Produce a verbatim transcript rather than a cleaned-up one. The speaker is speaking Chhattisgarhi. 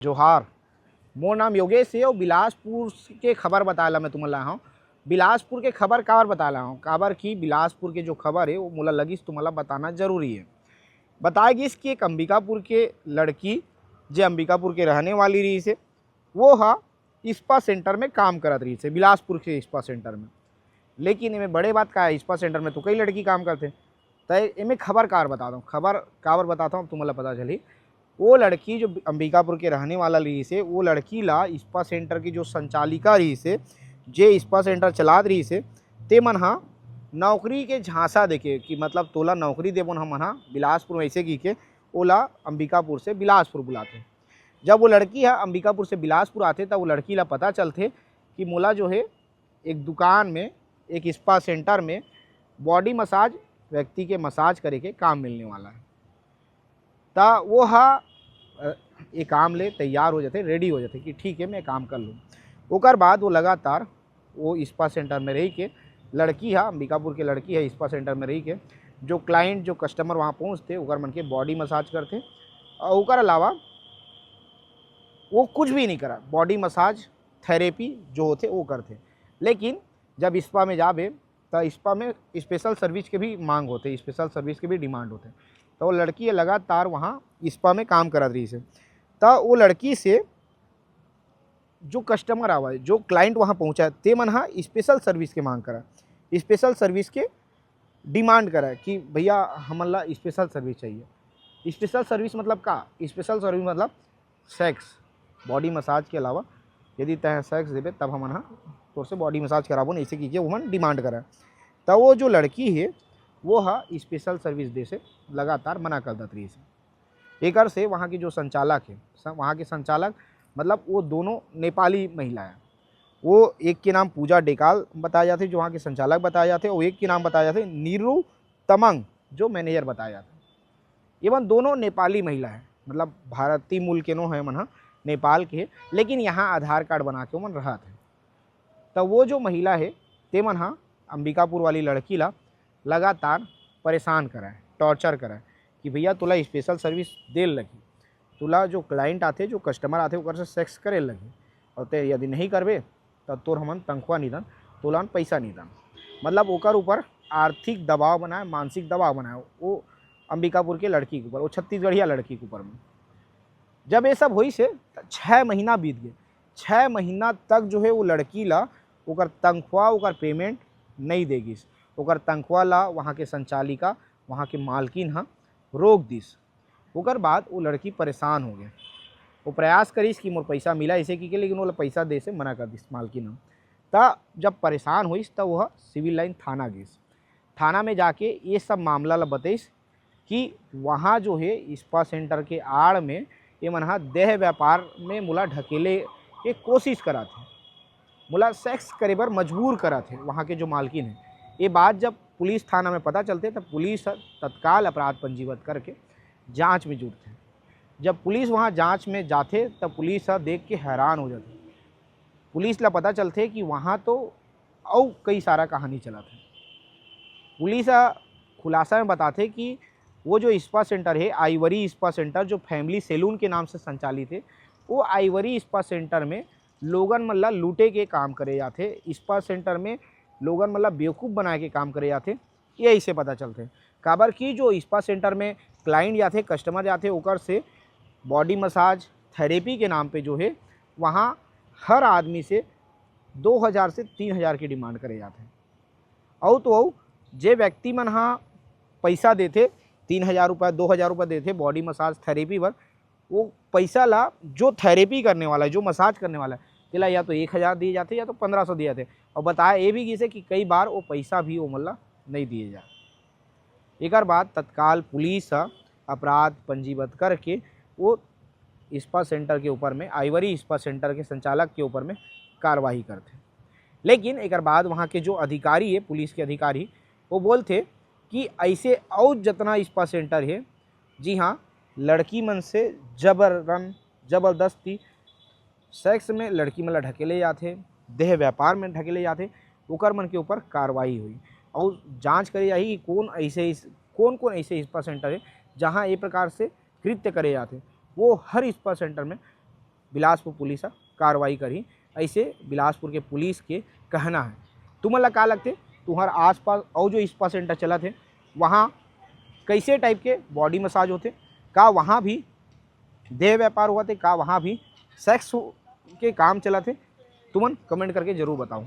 जोहार, मोर नाम योगेश हे अउ बिलासपुर के खबर बताए ला मैं तुमन ला हूँ। बिलासपुर के खबर काबर बताए ला हूँ, काबर कि बिलासपुर के जो खबर हे वो मोला लगिस तुमन ला बताना जरूरी हे। बताए गिस कि एक अंबिकापुर के लड़की, जे अंबिकापुर के रहने वाली रहिस हे, वो हा स्पा सेंटर में काम करत रहिस हे, बिलासपुर के स्पा सेंटर में। लेकिन एमे बड़े बात का हे, स्पा सेंटर में तो कई लड़की काम करथे। त एमे खबर काबर बताता हूँ, खबर काबर बताता हूँ, तुमन ला पता चली। वो लड़की जो अंबिकापुर के रहने वाला रहिस हे, वो लड़की ला स्पा सेंटर की जो संचालिका रहिस हे, जे स्पा सेंटर चलात रहिस हे, ते मन हा नौकरी के झांसा देके कि मतलब तोला नौकरी देबो न हमन हा बिलासपुर में, ऐसे कहिके ओला अंबिकापुर से बिलासपुर बुलाथे। जब वो लड़की हा अंबिकापुर से बिलासपुर आथे, तब वो लड़की ला पता चलथे कि मोला जो हे एक दुकान में, एक स्पा सेंटर में बॉडी मसाज, व्यक्ति के मसाज करे के काम मिलने वाला हे। त वो हा, अ, ये काम ले तैयार हो जाथे, रेडी हो जाथे कि ठीक हे, मैं काम कर लूँ। ओकर बाद वो लगातार वो स्पा सेंटर में रही के, लड़की हा, अंबिकापुर के लड़की हा, स्पा सेंटर में रही के जो क्लाइंट, जो कस्टमर वहाँ पहुँचथे, ओकर मन के बॉडी मसाज करथे। और ओकर अलावा वो कुछ भी नहीं करा, बॉडी मसाज, थेरेपी जो होथे वो करथे। लेकिन जब स्पा में जाबे, त स्पा में स्पेशल सर्विस के भी मांग होथे, स्पेशल सर्विस के भी डिमांड होथे। तो वो लड़की ये लगातार वहाँ स्पा में काम करत रहिस हे। त वो लड़की से जो कस्टमर आवा, जो क्लाइंट वहाँ पहुँचा, ते मन हा स्पेशल सर्विस के मांग करा, स्पेशल सर्विस के डिमांड करा कि भैया, हमन ला स्पेशल सर्विस चाहिए। स्पेशल सर्विस मतलब का? स्पेशल सर्विस मतलब सेक्स, बॉडी मसाज के अलावा यदि तैं सेक्स देबे, तब हमन हा तोर से बॉडी मसाज कराबो, नहीं से कहिके ओमन डिमांड करा। त वो जो लड़की हे, वो हा स्पेशल सर्विस दे से लगातार मना कर देत रहिस हे। एकर से वहाँ के जो संचालक हे, स-, वहाँ के संचालक, मतलब वो दोनों नेपाली महिला हे। वो एक के नाम पूजा डेकाल बताया जाथे, जो वहाँ के संचालक बताया जाथे, और एक के नाम बताया जाथे नीरू तमंग, जो मैनेजर बताया जाथे। एमन दोनों नेपाली महिला हे, मतलब भारतीय मूल के नो हे, मन हा नेपाल के हे, लेकिन यहाँ आधार कार्ड बना के ओमन रहत हे। त वो जो महिला हे, ते मन हा अंबिकापुर वाली लड़की ला लगातार परेशान करय, टॉर्चर करय कि भैया, तोला स्पेशल सर्विस दे ल लगही, तोला जो क्लाइंट आथे, जो कस्टमर आथे, ओकर से सेक्स करे ल लगही, और ते यदि नहीं करबे, त तोर हमन तनख्वाह नहीं दन, तोला हम पैसा नहीं दन। मतलब ओकर ऊपर आर्थिक दबाव बनाए, मानसिक दबाव बनाए वो अंबिकापुर के लड़की के ऊपर, वो छत्तीसगढ़िया लड़की के ऊपर में। जब ये सब होइस हे, त छः महीना बीत गए। छः महीना तक जो हे वो लड़की ला ओकर तनख्वाह, ओकर पेमेंट नहीं दे गिस। ओकर तनख्वाह ला वहाँ के संचालिका, वहाँ के मालकिन हा रोक दिस। ओकर बाद वो लड़की परेशान हो गए। वो प्रयास करिस कि मोर पैसा मिला, ऐसे कहिके, लेकिन ओला पैसा दे से मना कर दिस मालकिन हा। त जब परेशान होइस, त वह सिविल लाइन थाना गिस। थाना में जाके ये सब मामला ला बतइस कि वहाँ जो हे स्पा सेंटर के आड़ में ये मन हा देह व्यापार में मोला ढकेले के कोशिश करत हे, मोला सेक्स करे बर मजबूर करत हे वहाँ के जो मालकिन हे। ये बात जब पुलिस थाना में पता चलथे, तब पुलिस ह तत्काल अपराध पंजीबद्ध करके जांच में जुटथे। जब पुलिस वहाँ जांच में जाथे, तब पुलिस ह देख के हैरान हो जाथे। पुलिस ला पता चलथे कि वहाँ तो अउ कई सारा कहानी चलत हे। पुलिस ह खुलासा में बताथे कि वो जो स्पा सेंटर हे, आइवरी स्पा सेंटर, जो फैमिली सैलून के नाम से संचालित हे, वो आइवरी स्पा सेंटर में लोगन मन ला लूटे के काम करे जाथे, स्पा सेंटर में लोगन मन ला बेवकूफ़ बनाए के काम करे जाथे, ये ऐसे पता चलथे। काबर कि जो स्पा सेंटर में क्लाइंट जाथे, कस्टमर जाथे, ओकर से बॉडी मसाज थेरेपी के नाम पे जो हे, वहाँ हर आदमी से दो हज़ार से तीन हज़ार की डिमांड करे जाथे। अउ तो अउ, जे व्यक्ति मन हा पैसा देथे, तीन हज़ार रुपये, दो हज़ार रुपये देथे बॉडी मसाज थेरेपी बर, वो पैसा ला जो थेरेपी करने वाला है, जो मसाज करने वाला है, तेला या तो एक हज़ार दिए जाथे या तो पन्द्रह सौ दिए जाथे। और बताया ये भी गिसे कि कई बार वो पैसा भी ओमन ला नहीं दिए जाए। एकर बाद तत्काल पुलिस ह अपराध पंजीबद्ध करके वो स्पा सेंटर के ऊपर में, आइवरी स्पा सेंटर के संचालक के ऊपर में कार्रवाई करथे। लेकिन एकर बाद वहाँ के जो अधिकारी है, पुलिस के अधिकारी, वो बोलथे कि ऐसे अउ जतना स्पा सेंटर है, जी हाँ, लड़की मन से जबरन, जबरदस्ती सेक्स में लड़की मन ला ढकेले जाथे, देह व्यापार में ढकेले जाथे, ओकर मन के ऊपर कार्रवाई होई। और जांच करे जाही कि कौन ऐसे इस, कौन कौन ऐसे स्पा सेंटर है, जहाँ ये प्रकार से कृत्य करे जाथे। वो हर स्पा सेंटर में बिलासपुर पुलिस ह कार्रवाई करही, ऐसे बिलासपुर के पुलिस के कहना है। तुमन ला का लगथे, तुम्हार आसपास अउ जो स्पा सेंटर चलत हे, वहाँ कैसे टाइप के बॉडी मसाज होथे? का वहाँ भी देह व्यापार होथे? का वहाँ भी सेक्स के काम चलत हे? तुमन कमेंट करके जरूर बताओ।